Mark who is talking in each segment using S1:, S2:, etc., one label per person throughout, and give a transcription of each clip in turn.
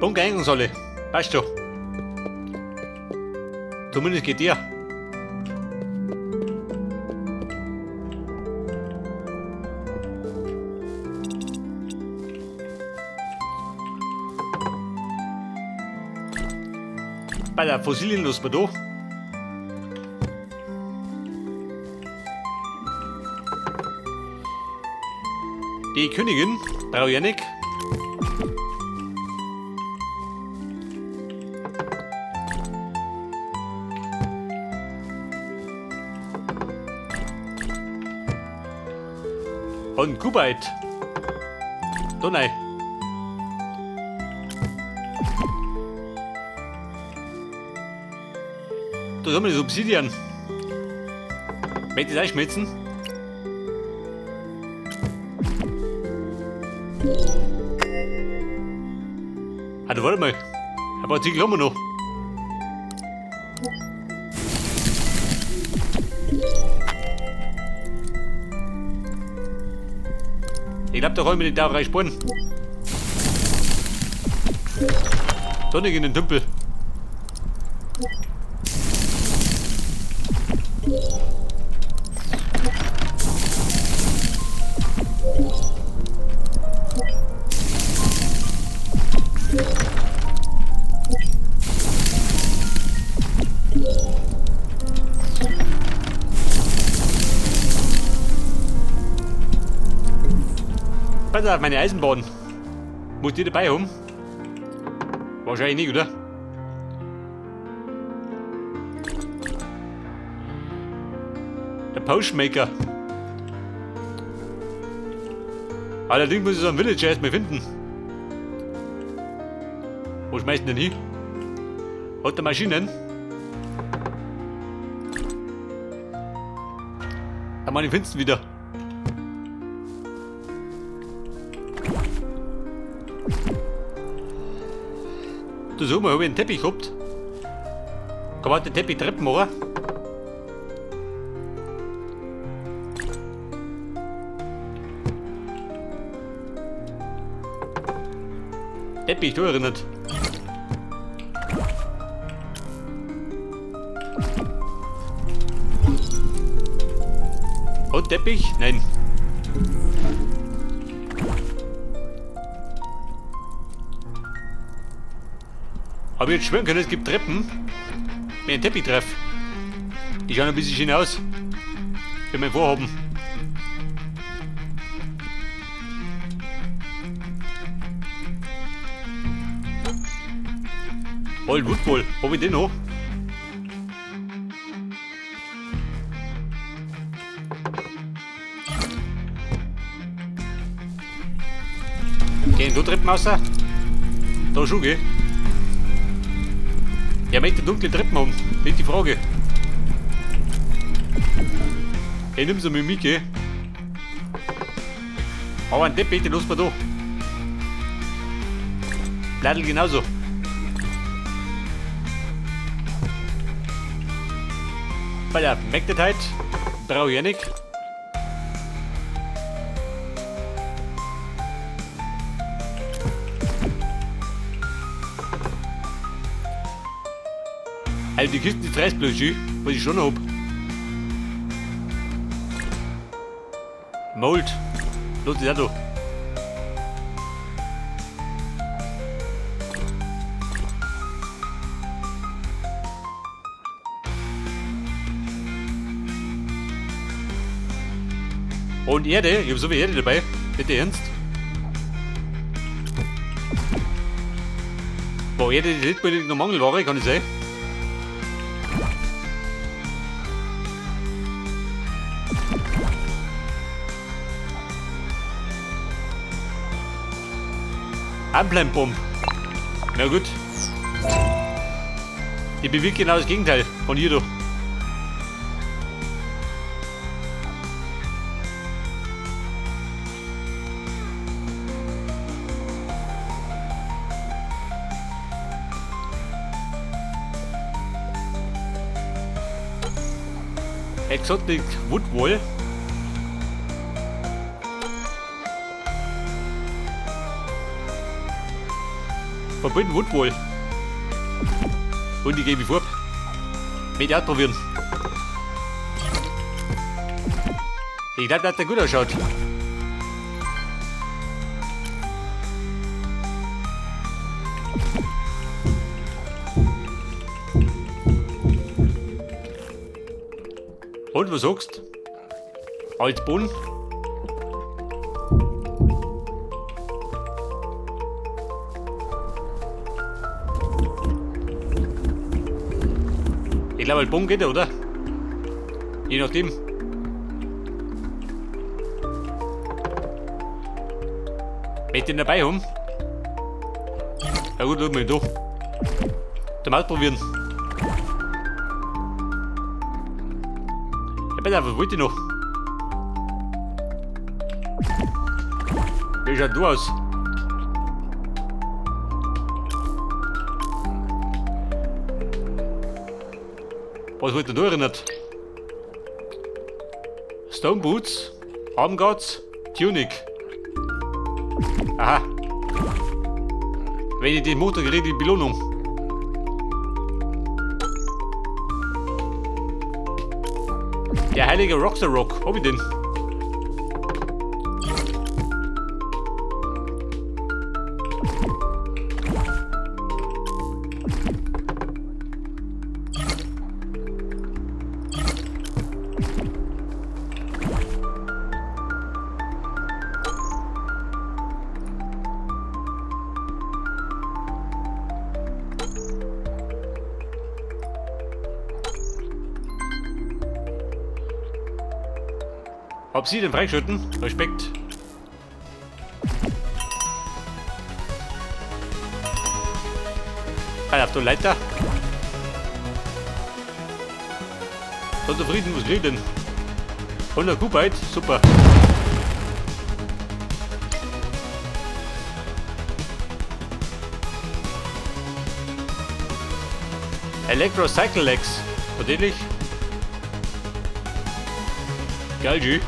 S1: Bunker-Eingangshalle. Passt schon. Zumindest geht der. Bei der Fossilien lassen wir da. Die Königin brauche ich nicht. Und Kuwait. Da nein. Da haben wir das Obsidian. Möchte ich das einschmelzen? Ah, da warte mal. Ein paar Artikel haben wir noch. Ich glaube, da kann ich mir die Taucherei sparen. Da nicht in den Tümpel. Pass auf, meine Eisenbahn. Muss die dabei haben? Wahrscheinlich nicht, oder? Der Postmaker. Allerdings muss ich so einen Villager erstmal finden. Wo schmeißt denn hin? Hat der Maschinen? Da meine ich findest wieder. Du sag mal, hab ich einen Teppich gehabt? Kann man den Teppich Treppen machen? Teppich, du erinnert. Und Teppich? Nein. Aber ich jetzt schwören können, es gibt Treppen. Wenn ich einen Teppich treffe. Die schauen ein bisschen schön aus. Für mein Vorhaben. Old Woodball, hab ich den noch? Gehen da Treppen raus? Da schon, gell? Ja, möchte dunkle Treppen haben? Das ist die Frage. Hey, nimm sie mit mir, gell? Aber einen Teppich, den lassen wir da. Bladel genauso. Bei der Magnetite brauche ich ja nicht. Also die Kisten, die reißt bloß schön, was ich schon noch hab. Mold. Los, ist auch da. Und Erde, ich hab so viel Erde dabei. Bitte ernst. Boah, Erde, die letzte Mal noch Mangelware, kann ich sein. Anbleiben-Bomb. Na gut. Die bewirkt genau das Gegenteil von hier da. Exotic Woodwall. Verbinden Woodwall. Und die gebe ich vor. Mit ausprobieren. Ich glaube, dass der gut ausschaut. Und was sagst? Als Boden? Ich glaube, Bogen geht ja, oder? Je nachdem. Wenn ich den dabei haben? Ja gut, schauen wir ihn da. Zum Ausprobieren. Ja, bitte, was wollt ihr noch? Wie schaut du aus? Was wird denn da erinnert? Stone Boots, Armguards, Tunic. Aha. Wenn ich den Motor kriege, die Belohnung. Der heilige Rockstar Rock, hab ich den? Hab sie den freigeschalten? Respekt. Auf der Leiter. So zufrieden, was krieg ich denn? 100 Kuhbyte, super. Electro Cycle Legs. Natürlich. Geil, G.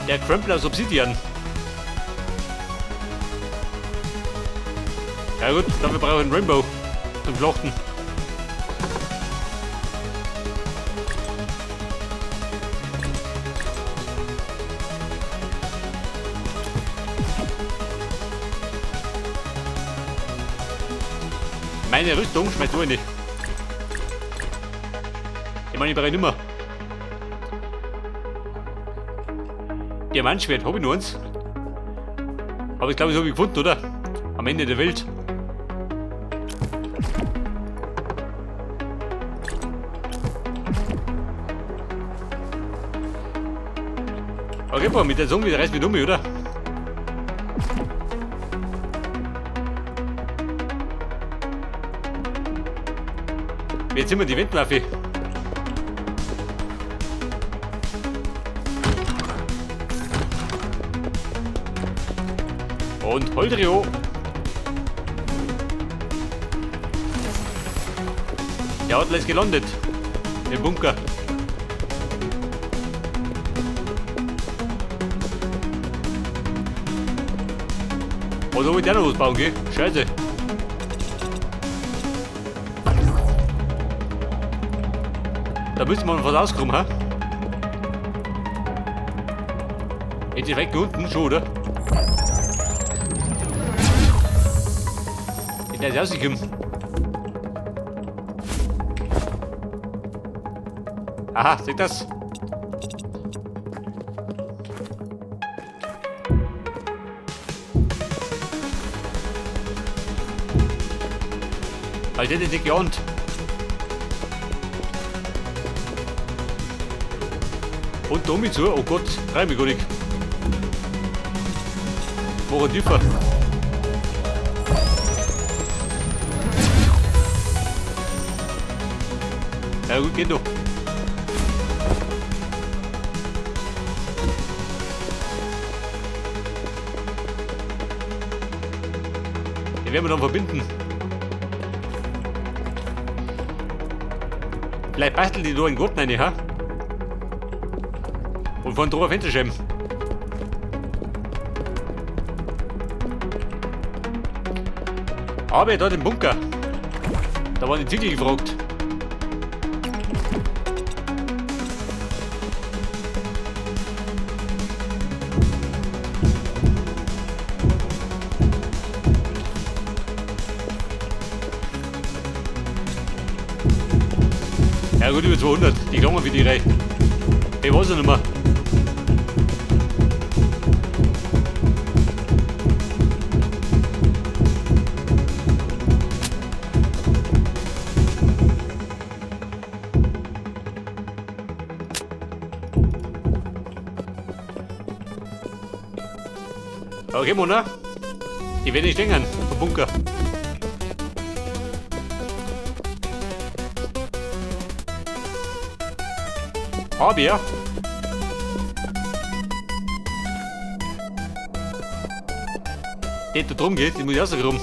S1: Der Krempel aus Obsidian. Ja gut, dafür brauche ich einen Rainbow zum Flochten. Meine Rüstung schmeißt du nicht. Ich meine, ich brauche nicht mehr. Diamantschwert, hab ich noch eins? Aber ich glaube, das habe ich gefunden, oder? Am Ende der Welt. Okay, boah, mit der Zombie, der reißt mich um, oder? Jetzt sind wir die Wendwaffe. Und Holdrio. Der Adler ist gelandet. Im Bunker. Oh, da will der noch was bauen, gell? Scheiße. Da müssen wir noch was rauskommen, hä? Jetzt ist weg unten schon, oder? Der ist rausgekommen. Aha, seht das? Ich hätte nicht geahnt. Und da um zu, oh Gott, rein mich gar nicht. Mach einen tiefer. Ja gut, geht doch. Den werden wir dann verbinden. Vielleicht basteln die da einen Garten rein, ha? Und von da ein Fensterscheiben. Aber dort im Bunker, da waren die Ziegel gefragt. Ja gut, über 200, die Klammer für die Reihe. Ich weiß nicht mehr. Okay, Mona. Die werde ich denken, vom Bunker. Aber ja. Der da drum geht, die muss ich auch so rum.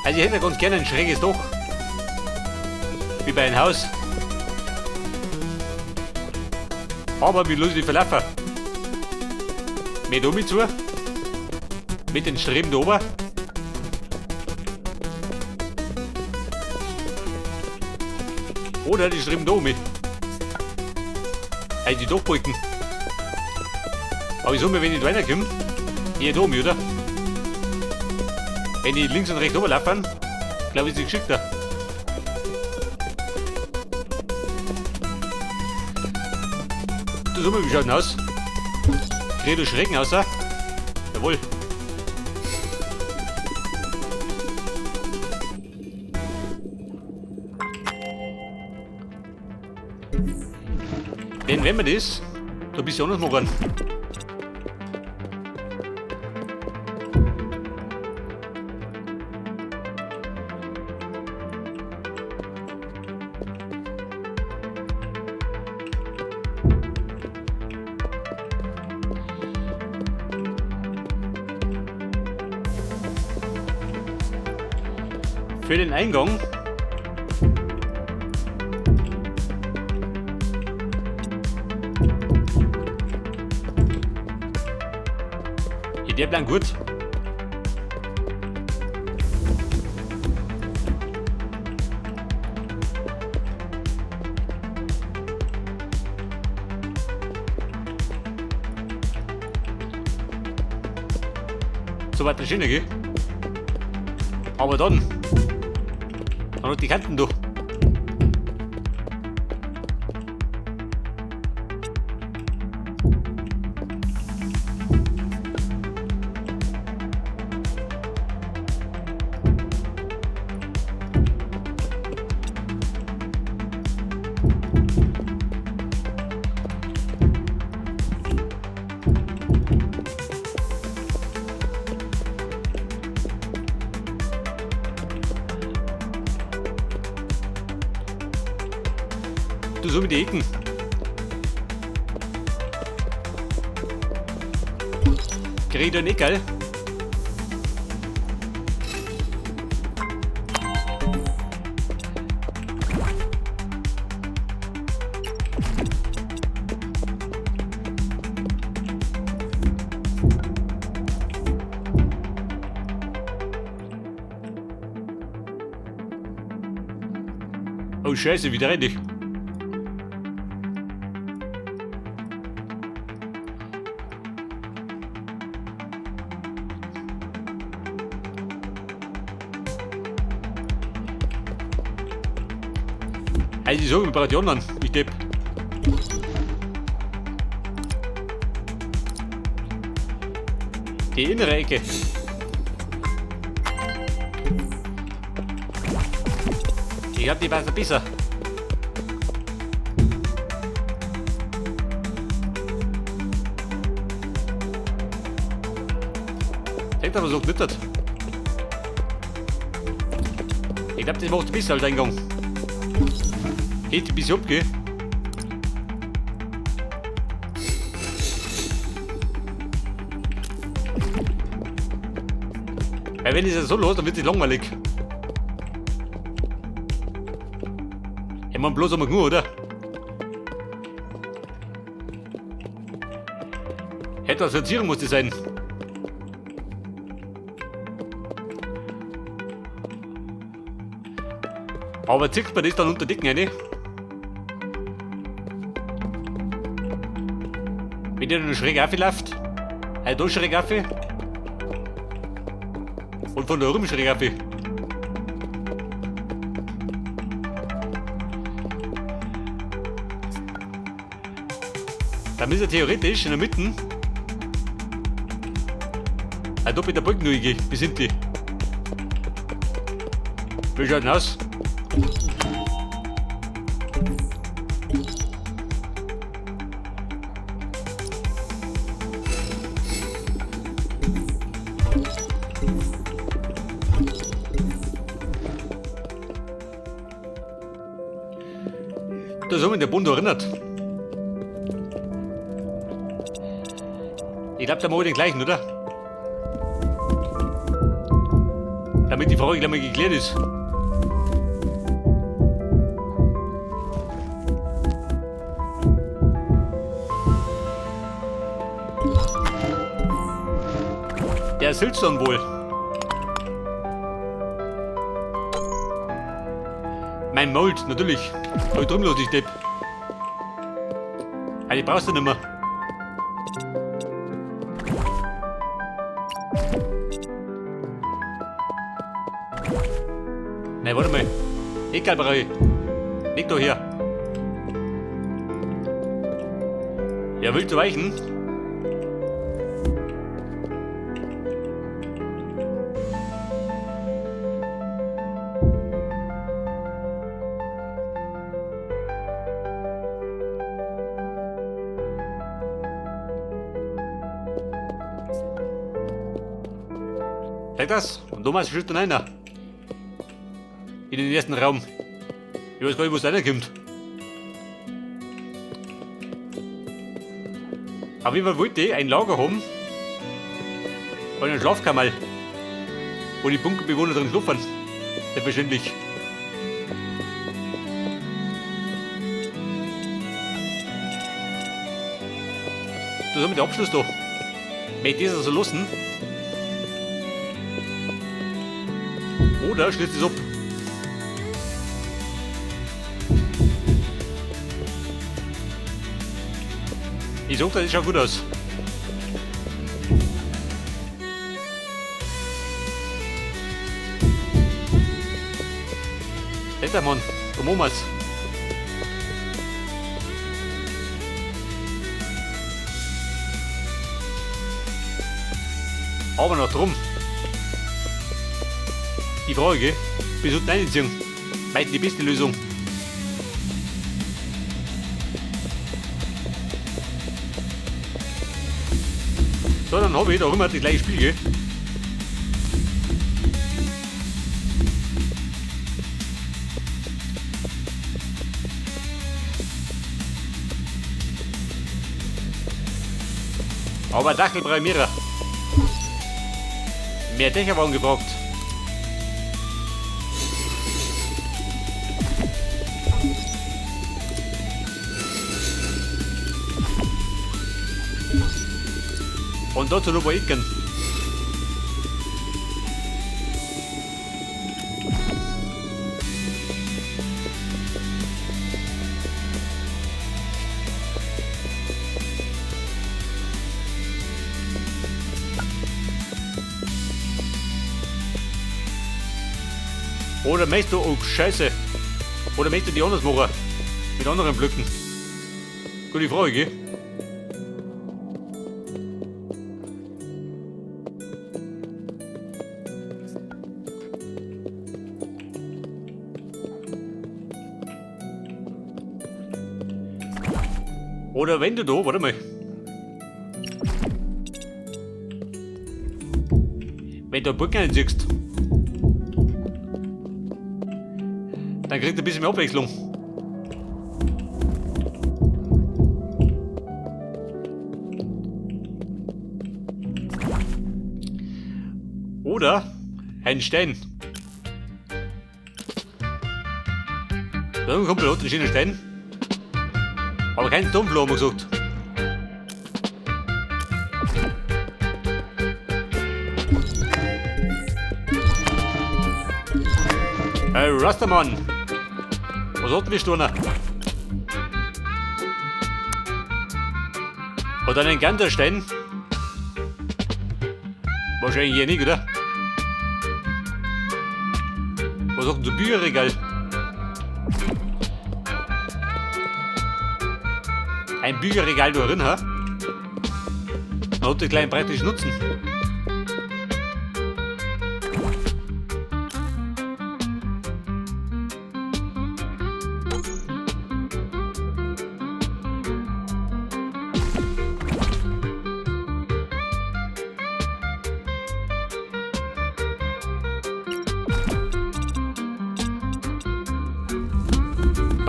S1: Also ich hätte ganz gerne ein schräges Dach. Wie bei einem Haus. Aber wie lustig verlaufen. Mit um zu. Mit den Streben da oben. Oder die Streben da oben. Also die Dachbalken. Aber ich sag mir, wenn ich da reinkomme, eher da oben, oder? Wenn die links und rechts oben laufen, glaube ich, ist es geschickter. Das ist wie schaut denn aus? Krieg du Schrecken aus, jawohl. Denn wenn man das, da bist du auch noch machen. Für den Eingang ja, der bleibt gut. So weit der Schiene, gell? Aber dann noch die Kanten durch. Du so mit den Ecken. Krieg ich da nicht, gell? Oh Scheiße, wieder renn ich. Also ich sag, wir brauchen die anderen, ich Depp. Die innere Ecke. Ich hab die besser besser. Denkt aber so knittert. Ich glaub, das macht besser als Eingang. Geht ein bisschen ab, gell? Weil wenn ich es so los, dann wird es langweilig. Ich mein, bloß einmal genug, oder? Etwas Verzierung muss das sein. Aber zieht man das dann unter Decken rein? Wenn der dann schräg aufläuft, halt da schräg auf und von da oben schräg auf. Da müsste theoretisch in der Mitte ein doppelter Balken durchgehen. Wie sind die? Wie schaut denn aus? Das hat mich der Bund erinnert. Ich glaube, da mache ich den gleichen, oder? Damit die Frage gleich mal geklärt ist. Der Siltstone wohl. Mein Mold, natürlich. Hab ich drum los, ich Depp. Ah, die brauchst du nicht mehr. Nein, warte mal. Egal, brauche ich. Leg doch her. Ja, willst du weichen? Zeig das. Und Thomas schüttet dann einer. In den ersten Raum. Ich weiß gar nicht, wo es reinkommt. Auf jeden Fall wollte ich ein Lager haben. Und eine Schlafkammer. Wo die Bunkerbewohner drin schlafen. Selbstverständlich. Das ist mit der Abschluss da. Möchte ich das so lassen? Oder schließt es ab. Ich sag, das schaut gut aus. Alter Mann, komm um. Aber noch drum. Die Frage, bis unten einziehen. Meint die beste Lösung. So, dann habe ich da immer das gleiche Spiel, gell? Aber Dachelbrei mehrer. Mehr Dächer waren gefragt. Und dazu noch ein paar Ecken. Oder möchtest du, oh Scheiße, oder möchtest du die anders machen? Mit anderen Blöcken? Gute Frage, gell? Oder wenn du da, warte mal. Wenn du Brücken einziehst, dann kriegt er ein bisschen mehr Abwechslung. Oder Ein Stein. Da kommt der einen schönen Stein. Aber kein Stonefloor, haben wir gesagt. Hey, Rastermann! Was hat denn wir Hat einen Ganderstein? Wahrscheinlich hier nicht, oder? Was sagt denn so Bücherregal? Ein Bücherregal da drin, ha? Man hat den kleinen praktischen Nutzen.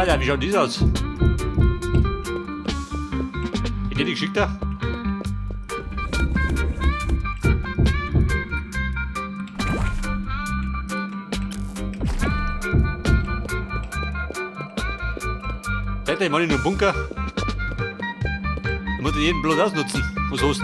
S1: Alter, wie schaut das aus? Ich hätte die geschickt da. Seid ihr mal in einem Bunker? Da muss ich jeden bloß ausnutzen, was hast.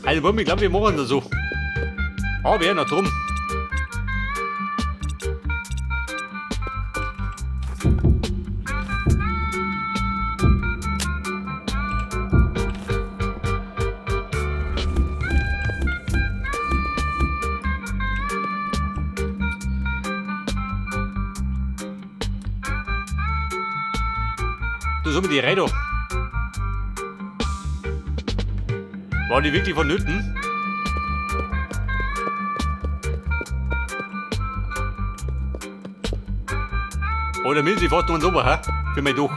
S1: Also, ich glaube, wir machen das so. Aber ja, noch drum. Du, so mit die Reihe da. War die wirklich vonnöten? Oder will sie fährt noch oben, hä? Für mich durch.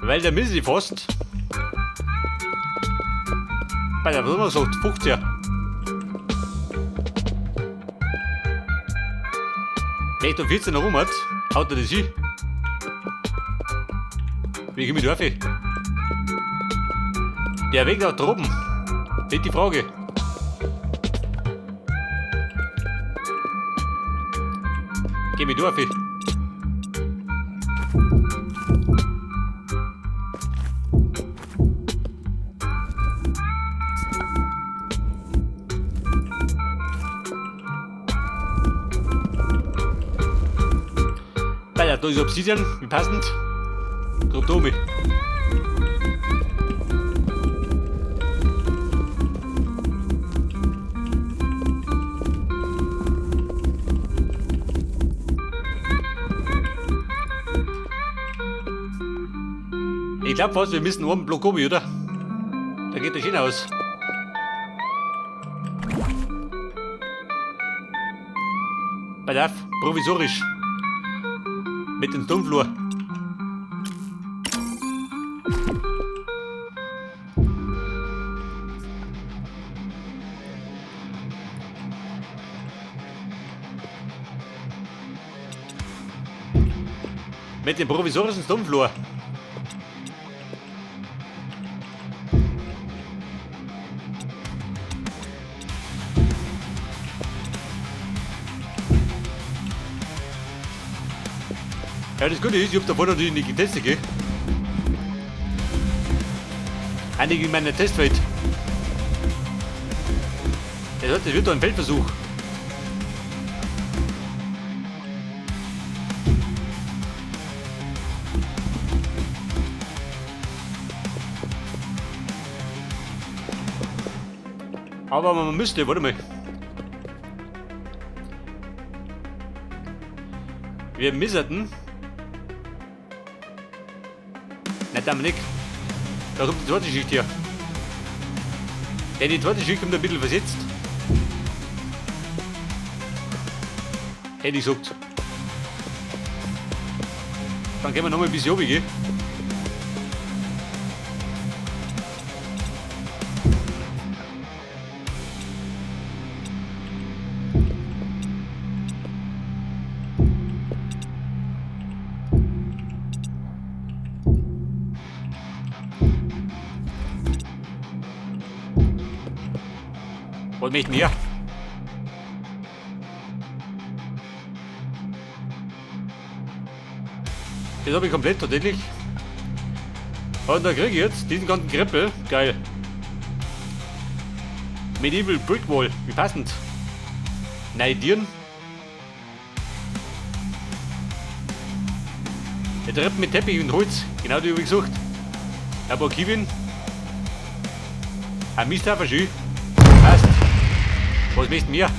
S1: Weil der Missy fast. Bei der Firma sagt 15. Wenn ich da 14 rum hat, haut er das hin. Wie komme ich da rauf? Der Weg nach droben. Das ist die Frage. Geh mich da rauf. Da ist Obsidian, wie passend. Drop da oben. Ich glaube fast, wir müssen einen Block oben, oder? Da geht der schön aus. Pass auf, provisorisch. Mit dem Stonefloor. Mit dem provisorischen Stonefloor. Ja, das Gute ist, ich hab davor natürlich nicht getestet, gell? Einige in meiner Testwelt. Das wird doch ein Feldversuch. Aber man müsste, warte mal. Wir misserten. Nein, Dominik. Da kommt die zweite Schicht hier. Denn die zweite Schicht kommt ein bisschen versetzt. Hätte ich gesagt. Dann gehen wir nochmal ein bisschen runter, gell? Was möchten wir? Das habe ich komplett tatsächlich. Und da kriege ich jetzt diesen ganzen Kreppel. Geil. Medieval Brickwall. Wie passend. Neidieren. Der Treppen mit Teppich und Holz. Genau die habe ich gesucht. Ein paar Kiwien. Ein Misthaufen, schön. Passt. Was möchten wir?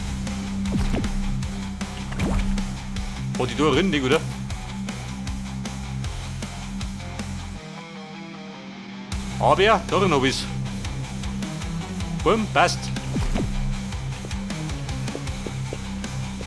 S1: Oh, die da drin, oder? Aber darin hab ich's. Bumm, passt.